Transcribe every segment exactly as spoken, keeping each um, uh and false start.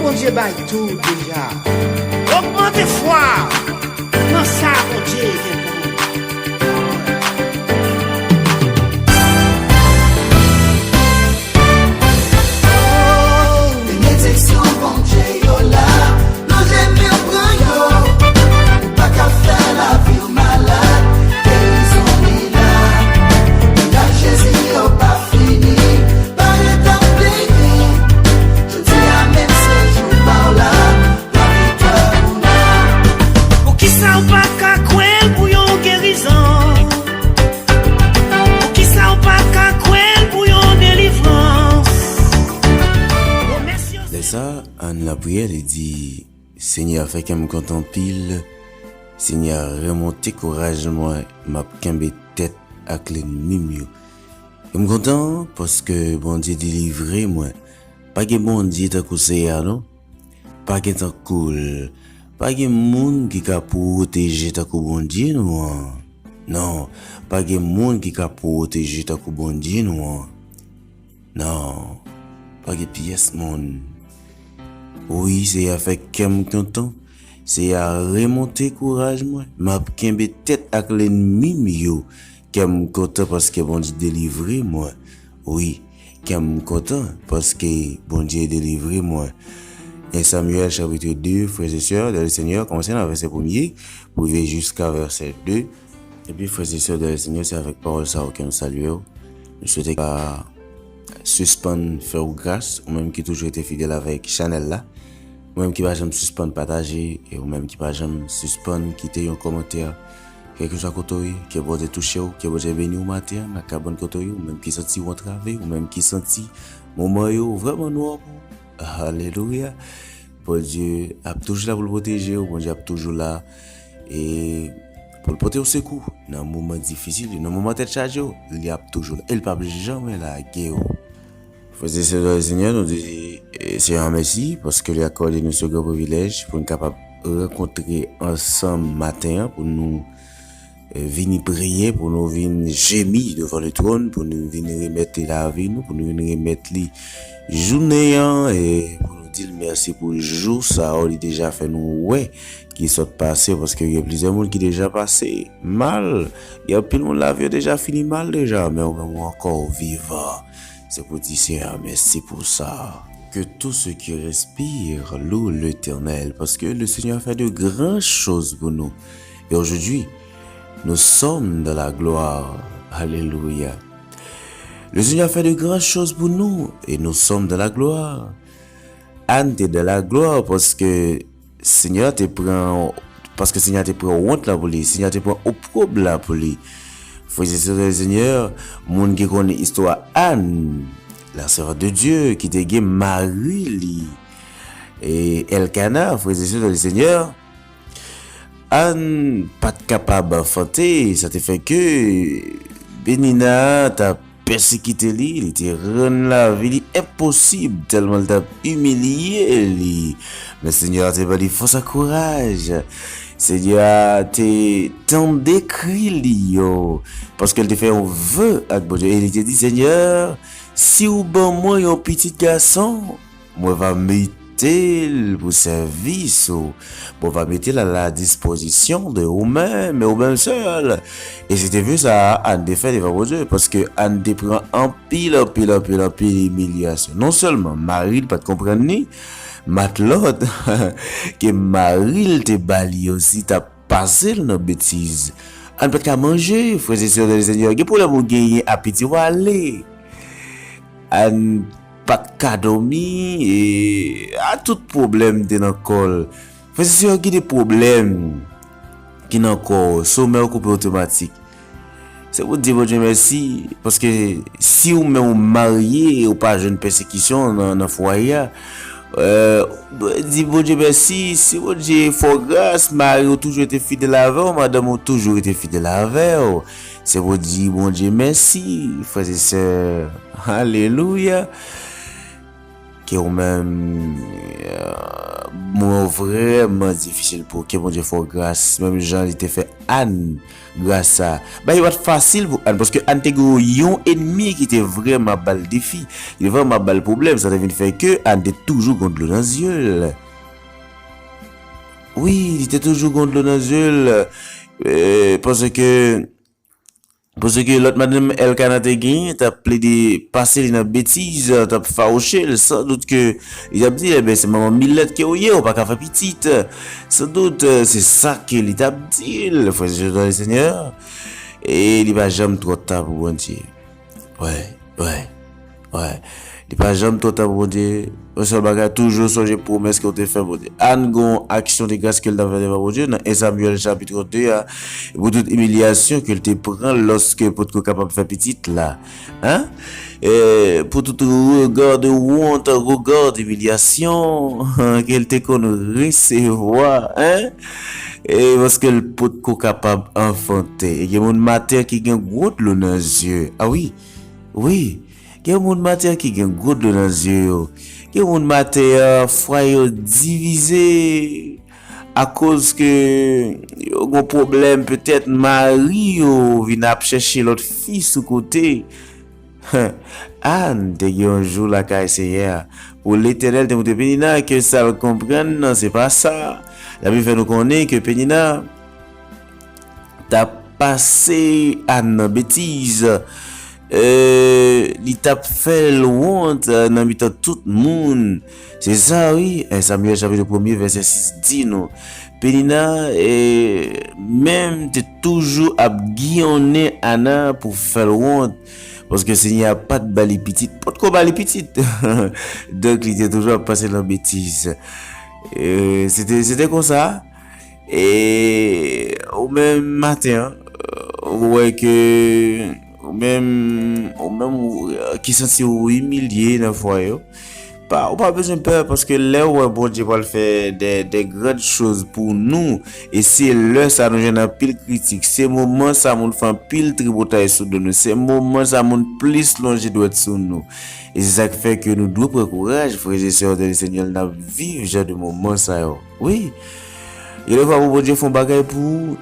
Bondye bay tou deja. Ogmante fwa nan sa Bondye gen pou ou. Benediksyon Bondye yo la, lonje men pran yo. Ou pa ka fè lavi w malad, gerizon li la. Manda Jezi yo pa fini, pa ret ap plenyen. Jodi a menm se jou pa w la, lavi pa ou la. Poukisa w pa ka kwè l pou yon gerizon? Poukisa w pa ka kwè l pou yon delivrans? Remèsye Lè sa, Ann lapriyè, li di, Senyè a fè kè m kontan anpil. Senyè a remonte kouraj mwen, m ap kenbe tèt ak lènmi m yo. E m kontan paske Bondye delivre mwen. Pa gen Bondye tankou Senyè a non. Pa gen tankou l. Pa gen moun ki ka pwoteje tankou Bondye nou an. Non, pa gen moun ki ka pwoteje tankou Bondye nou an. Non, pa gen pyès moun. Wi, Senyè a fè kè m kontan. Senyè a remonte kouraj mwen. M ap kenbe tèt ak lènmi m yo. Kè m kontan paske Bondye delivre mwen. Wi, kè m kontan paske Bondye delivre mwen. En Samuel chapitre deux, frères et sœurs dans le Seigneur, kòmanse nan vèsè premye pou rive jiska vèsè de. Epi, frères et sœurs dans le Seigneur, se avèk pawòl sa yo ke nou salye w. Nou swete ka sispann fè w gras, ou menm ki toujou rete fidèl avèk chanèl la, ou menm ki pa janm sispann pataje, e ou menm ki pa janm sispann kite yon kòmantè, kèlkeswa kote w ye, ke Bondye touche w, ke Bondye beni w maten an, nan kabann kote w ye, ou menm ki santi w antrave, ou menm ki santi moman yo vrèman nwa pou ou. Alelouya. Bondye ap toujou la pou l pwoteje w, Bondye ap toujou la e pou l pote w sekou nan moman difisil yo, nan moman tèt chaje yo, li ap toujou la. E l p ap janmen lage w. Frères et sœurs dans le Seigneur, nou di Senyè a mèsi paske li akòde nou se gran privilèj pou n kapab rankontre ansanm maten an, pou nou vini priye, pou nou vin jemi devan le twòn, pou nou vin remèt li lavi nou, pou nou vin remèt li jounen an, e pou nou di l mèsi pou jou sa yo li deja fè nou wè ki sot pase, paske gen plizyè moun ki deja pase mal. Gen anpil moun lavi yo deja fini mal deja, men ou menm ou ankò vivan. Se pou di Senyè a mèsi pou sa. Que tout ce qui respire loue l'Éternel, parce que le Seigneur a fait de grandes choses pour nous. Et aujourd'hui, nous sommes dans la gloire. Alléluia. Le Seigneur a fait de grandes choses pour nous et nous sommes dans la gloire. Ann te dans la gloire paske Senyè a te pran paske Senyè a te pran wont la pou li, Senyè a te pran opwob la pou li. Frères et sœurs dans le Seigneur, moun ki konnen istwa Ann, la servante de Dieu, ki te gen mari li e Elkana, frères et sœurs dans le Seigneur, Ann pa t kapab anfante, sa te fè ke Penina t ap pèsekite li, li te rann lavi li enposib tèlman l t ap imilye li. Men Senyè a te ba li fòs ak kouraj. Senyè a te tande kri li yo, paske l te fè yon ve ak Bondye e li te di, Senyè, si w ban mwen yon pitit gason, mwen va mete l pou sèvis ou. Mwen va mete l a la dispozisyon de ou menm e ou menm sèl. E se te ve sa a Ann te fè devan Bondye, paske Ann te pran anpil, anpil, anpil, anpil imilyasyon. Non sèlman mari l pa t konprann li, matlòt ke mari l te ba li osi t ap pase l nan betiz. Ann pa t ka manje, frères et sœurs dans le Seigneur. Gen pwoblèm ou genyen, apeti w ale. Ann pa t ka dòmi, e a tout pwoblèm te nan kò l. Frè e sè, gen de pwoblèm ki nan kò w, somèy ou koupe otomatik. Se pou di Bondye mèsi, paske si ou menm ou marye e ou pa jwenn pèsekisyon nan, nan fwaye a, euh, di Bondye mèsi, si Bondye fè w gras, mari w toujou rete fidèl avè w, madanm ou toujou rete fidèl avè w. Se pou di Bondye mèsi, frè e sè. Alelouya. Ke ou menm, euh, moman vrèman difisil pou ke Bondye fè w gras, menm jan li te fè Ann gras sa. Bagay pa t fasil pou Ann, paske Ann te gen yon ènmi ki te vrèman ap ba l defi, ki te vrèman ap ba l pwoblèm, sa te vin fè ke Ann te toujou gen dlo nan zye l. Wi, li te toujou gen dlo nan zye l, eh, paske Paske lòt madanm Elkana te genyen t ap plede pase li nan betiz, t ap fawouche l, san dout ke li t ap di, "Enben, se manman milèt ke w ye, ou pa ka fè pitit." San dout, se sa ke li t ap di l, frè e sè nan le Senyè. E li pa janm twò ta pou Bondye. Wè, wè. Wè. Li pa janm twò ta pou Bondye. Yon sèl bagay, toujou sonje pwomès ke w te fè Bondye. Ann gen yon aksyon de gras ke l t ap fè devan Bondye nan en Samyèl chapit de a. E pou tout imilyasyon ke l te pran lòske l potko kapab fè pitit la. Hein? E pou tout regard de honte, regard d'humiliation ke l te konn resevwa, hein? E paske l potko kapab anfante. E gen moun maten ki gen gwo dlo nan zye. A wi. Wi. Gen moun maten ki gen gwo dlo nan zye yo. Gen moun maten an, fwaye yo divize akoz ke yo gen pwoblèm, petèt mari yo vin ap chèche lòt fi sou kote. Ann te gen yon jou lakay Senyè a. Pou Letènèl te montre Penina ke sa l konprann nan, se pa sa. Labib fè nou konnen ke Penina t ap pase Ann nan betiz. E, li t ap fè l wont, e, nan mitan tout moun. Se sa, wi. En Samyèl chapit premye, vèsè sis di nou, Penina, e, menm te toujou ap giyonnen Ann pou fè l wont. Paske Senyè a pa t ba li pitit, potko ba li pitit. Donk, li te toujou ap pase nan betiz. E, se te, se te konsa. E ou menm maten an, ou wè ke ou menm, ou menm ou, ki santi w imilye nan fwaye w, pa, ou pa bezwen pè, paske lè w wè Bondye pral fè de, de grann choz pou nou, e se lè sa nou jwenn anpil kritik, se moman sa moun fè anpil tripotay sou do nou, se moman sa moun plis lonje dwèt sou nou. E se sa k fè ke nou dwe pran kouraj, frè e sè nan le Senyè, n ap viv jan de moman sa yo. Wi. Gen de fwa pou Bondye fè yon bagay pou ou,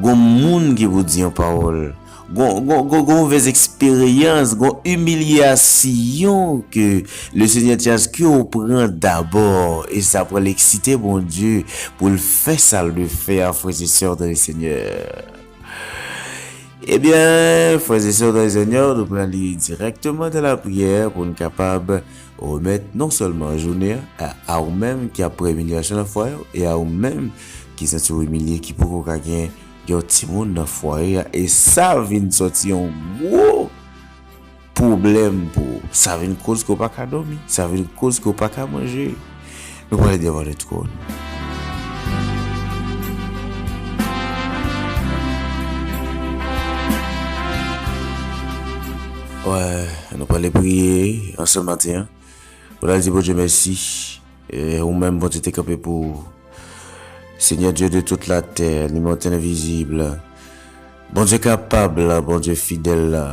gon moun ki pou di yon pawòl. Gon, gon, gon, gon movèz eksperyans, gon imilyasyon ke le Senyè te aske w pran dabò. E sa pral eksite Bondye pou l fè sa l dwe fè a, frè e sè nan le Senyè. Ebyen, frè e sè nan le Senyè, nou prale dirèkteman nan lapriyè pou n kapab remèt non sèlman jounen an a, a ou menm ki ap pran imilyasyon nan fwaye w, e a ou menm ki santi w imilye, ki poko ka gen yon timoun nan fwaye a, e sa vin sòti yon gwo pwoblèm pou ou. Sa vin koz ke w pa ka dòmi, sa vin koz ke w pa ka manje. Nou prale devan le twòn. Wè, nou prale priye ansanm maten an. Pou n al di Bondye mèsi. E ou menm, Bondye te kanpe pou ou. Seigneur Dieu de toute la terre, l'immortel invisible. Bondye kapab la, Bondye fidèl la,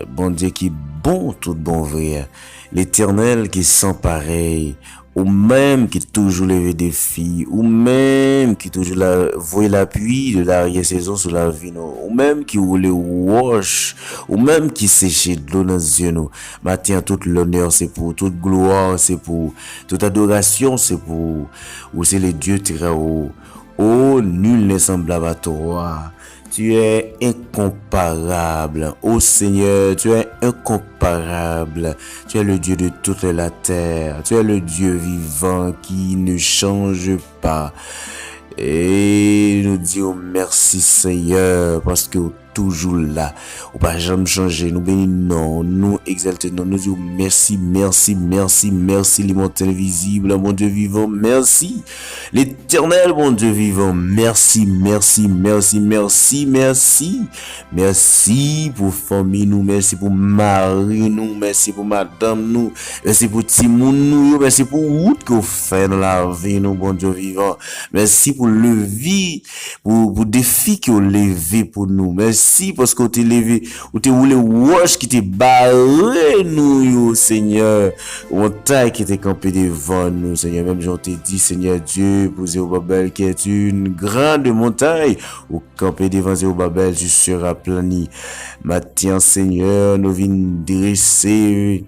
Bondye ki bon tout bon vre a. Letènèl ki san parèy, ou menm ki toujou leve defi, ou menm ki toujou la, voye lapli de laryè sezon sou lavi nou, ou menm ki woule wòch, ou menm ki seche dlo nan zye nou. Maten an, tout lonè se pou ou, tout glwa se pou ou, tout adorasyon se pou ou. Ou se le Dieu très haut. Oh, nul n'est semblable à toi. Tu es incomparable. Oh Seigneur, tu es incomparable. Tu es le Dieu de toute la terre. Tu es le Dieu vivant qui ne change pas. E nou di w mèsi, Senyè, paske w toujou la. Ou pa janm chanje. Nou beni non w, nou egzalte non w. Nou di w mèsi, mèsi, mèsi, mèsi, l'immortel invisible, Bondye vivan, mèsi. Letènèl, Bondye vivan, mèsi, mèsi, mèsi, mèsi, mèsi. Mèsi pou fanmi nou, mèsi pou mari nou, mèsi pou madanm nou, mèsi pou timoun nou yo, mèsi pou wout ke w fè nan lavi nou, Bondye vivan. Mèsi pou levi, pou, pou defi ke w leve pou nou. Mèsi mèsi paske w te leve, ou te woule wòch ki te bare nou yo, Senyè. Montay ki te kanpe devan nou, Senyè. Menm jan w te di, Senyè Dye, pou Zewobabèl, qui est une grande montagne, ou kanpe devan Zewobabèl, tu seras aplani. Maten an, Senyè, nou vin drese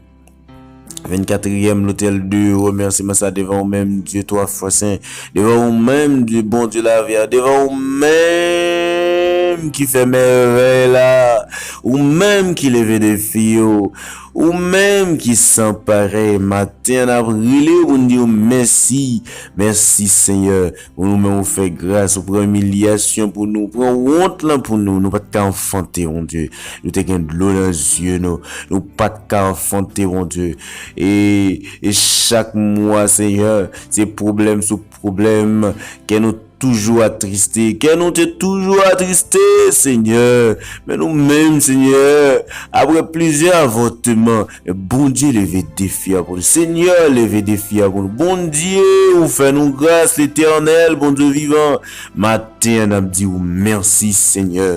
vennkatriyèm lotèl de remèsiman sa devan ou menm, Dye twa fwa sen, devan ou menm, Dye, Bondye lavi a, devan ou menm ki fè mèvèy la, ou menm ki leve defi yo, ou menm ki san parèy. Maten an, n ap rele w pou n di w mèsi. Mèsi, Senyè. Ou nou menm ou fè gras, ou pran imilyasyon pou nou, ou pran wont lan pou nou. Nou pa t ka anfante, Bondye. Nou te gen dlo nan zye nou. Nou pa t ka anfante, Bondye. E, e chak mwa, Senyè, se pwoblèm sou pwoblèm. Kè nou toujou atriste. Kè nou te toujou atriste, Senyè. Men nou menm, Senyè, apre plizyè avòtman, Bondye leve defi a pou nou. Senyè leve defi a pou nou. Bondye, ou fè nou gras, Letènèl, Bondye vivan. Maten an, n ap di w mèsi, Senyè.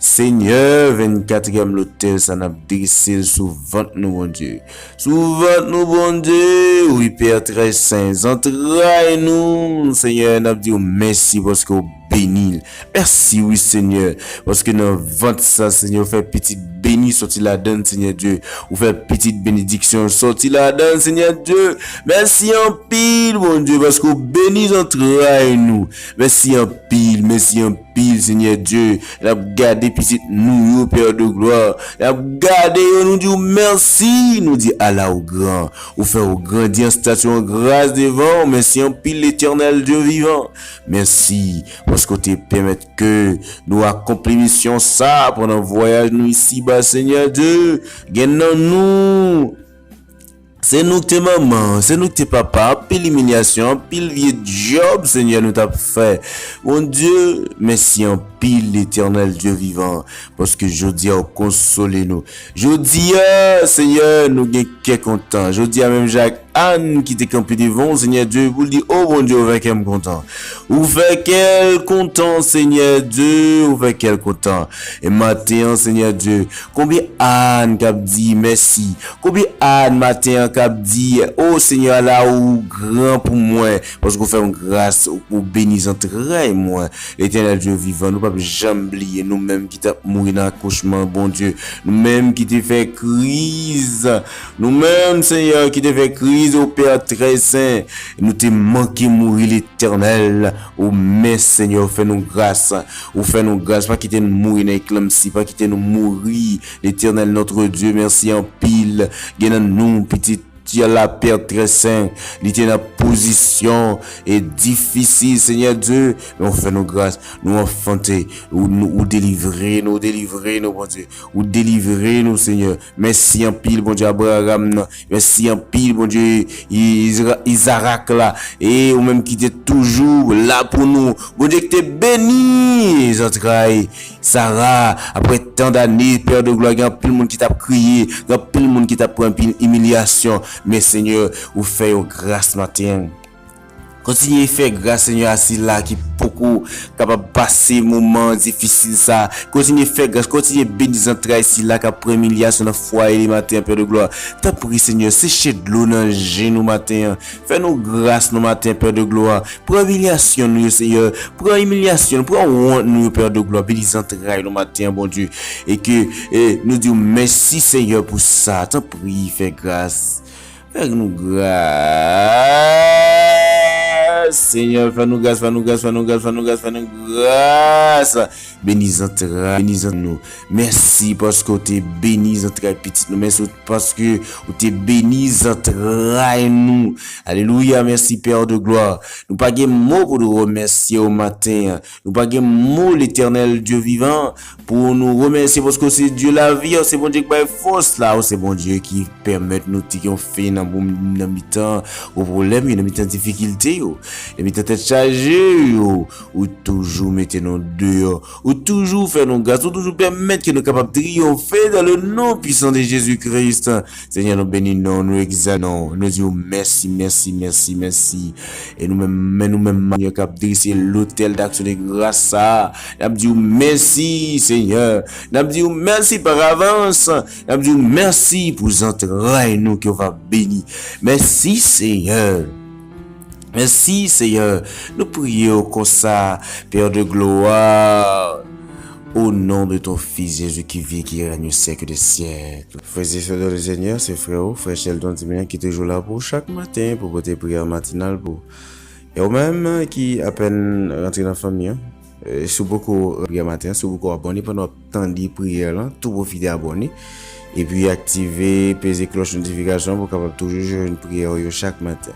Senyè, vennkatriyèm lotèl sa, n ap drese l sou vant nou, Bondye. Sou vant nou, Bondye, wi, Pè trè sen, zantray nou, Senyè, n ap di w mèsi paske w beni l. Mèsi, wi, Senyè, paske nan vant sa, Senyè, ou fè pitit beni sòti ladan l, Senyè Dye. Ou fè pitit benediksyon sòti ladan l, Senyè Dye. Mèsi anpil, Bondye, paske ou beni zantray nou. Mèsi anpil, mèsi anpil, Senyè Dye. N ap gade pitit nou yo, Pè de glwa. N ap gade yo, nou di w mèsi, nou di ala ou gran. Ou fè ou grandi an stati, an gras devan w. Mèsi anpil, Letènèl Dye vivan. Mèsi paske w te pèmèt ke nou akonpli misyon sa a pandan vwayaj nou isiba, Senyè Dye. Gen nan nou, se nou ki te manman, se nou ki te papa, anpil imilyasyon, anpil vye djòb, Senyè, nou t ap fè. Bondye, mèsi anpil, Letènèl Dye vivan, paske jodi a ou konsole nou. Jodi a, Senyè, nou gen kè kontan. Jodi a, menm jan ak Ann ki te kanpe devan w, Senyè Dye, pou l di, "O Bondye, ou fè kè m kontan. Ou fè kè l kontan, Senyè Dye, ou fè kè l kontan." E maten an, Senyè Dye, konbyen Ann k ap di mèsi? Konbyen Ann maten an k ap di, "O Senyè, ala ou gran pou mwen, paske ou fè m gras, ou, ou beni zantray mwen." Letènèl Dye vivan, nou p ap janm bliye nou menm ki t ap mouri nan akouchman, Bondye. Nou menm ki te fè kriz. Nou menm, Senyè, ki te fè kriz, o Pè trè sen. Nou te manke mouri, Letènèl. O men, Senyè, ou fè nou gras. Ou fè nou gras. Pa kite n mouri nan eklanpsi. Pa kite nou mouri, Letènèl, notre Dieu. Mèsi anpil. Gen nan nou, pitit Dye la, Pè trè sen, li te nan pozisyon e difisil, Senyè Dye, men ou fè nou gras, nou anfante, ou, nou, ou delivre nou, ou delivre nou, Bondye, ou delivre nou, Senyè. Mèsi anpil, Bondye Abraram nan, mèsi anpil, Bondye Izra-, Izarak la, e ou menm ki te toujou la pou nou, Bondye ki te beni zantray Sara, apre tan dane, Pè de glwa, gen anpil moun ki t ap kriye, gen anpil moun ki t ap pran anpil imilyasyon. Men, Senyè, ou fè yo gras maten an. Kontinye fè gras, Senyè, a sila ki poko kapab pase moman difisil sa. Kontinye fè gras, kontinye beni zantray sila k ap pran imilyasyon nan fwaye li maten an, Pè de glwa. Tanpri, Senyè, seche dlo nan je nou maten an. Fè nou gras nou maten, Pè de glwa. Pran imilyasyon nou yo, Senyè. Pran imilyasyon nou, pran wont nou yo, Pè de glwa. Beni zantray nou maten an, Bondye. E ke, e, nou di w mèsi, Senyè, pou sa. Tanpri, fè gras. Fè nou gras. Senyè, fè nou gras, fè nou gras, fè nou gras, fè nou gras, fè nou gras. Beni zantray, beni zant nou. Mèsi paske w te beni zantray pitit nou. Mèsi paske w te beni zantray nou. Alelouya, mèsi Pè de glwa. Nou pa gen mo pou nou remèsye w maten an. Nou pa gen mo, Letènèl Dye vivan, pou nou remèsye paske w se Dye lavi, w se Bondye ki bay fòs la, w se Bondye ki pèmèt nou te gen yon fen nan bon, nan mitan gwo pwoblèm yo, nan mitan difikilte yo. Depi tan tèt chaje yo, ou toujou mete nou deyò. Ou toujou fè nou gras, ou toujou pèmèt ke nou kapab triyonfe dans le nom puissant de Jésus-Christ. Senyè, nou beni non, nou egzalte non, nou di w mèsi, mèsi, mèsi, mèsi. E nou menm, men nou menm, Senyè, k ap drese lotèl d'action de grâce sa a, n ap di w mèsi, Senyè. N ap di w mèsi par avans. N ap di w mèsi pou zantray nou ke w va beni. Mèsi, Senyè. Mèsi, Senyè. Nou priye w konsa, Père de gloire, au nom de ton Fils Jésus qui vit, qui règne au siècle des siècles. Frères et sœurs dans le Seigneur, se frè w, frè Sheldon Dimian ki toujou la pou w chak maten pou pote priyè matinal pou ou. E ou menm ki apèn rantre nan fanmi an, eh, si w poko priyè maten, si w poko abòne pandan w ap tande priyè lan, tou pwofite abòne. Epi aktive, peze klòch notifikasyon pou w kapab toujou jwenn priyè yo chak maten.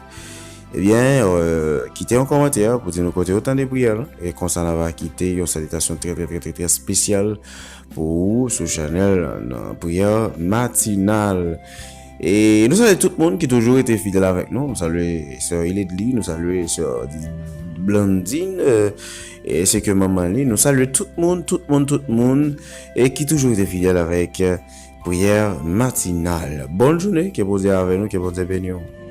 Ebyen, eh, kite yon kòmantè pou di nou kote w tande priyè lan. E konsa n ava kite yon salitasyon trè, trè, trè, trè, trè espesyal pou ou sou chanèl nan priyè matinal. E nou salye tout moun ki toujou rete fidèl avèk nou. Nou salye sè Iledli, nou salye sè Blandine, eh, e se ke manman li. Nou salye tout moun, tout moun, tout moun, e ki toujou rete fidèl avèk, eh, priyè matinal. Bòn jounen, ke Bondye avè nou, ke Bondye beni w.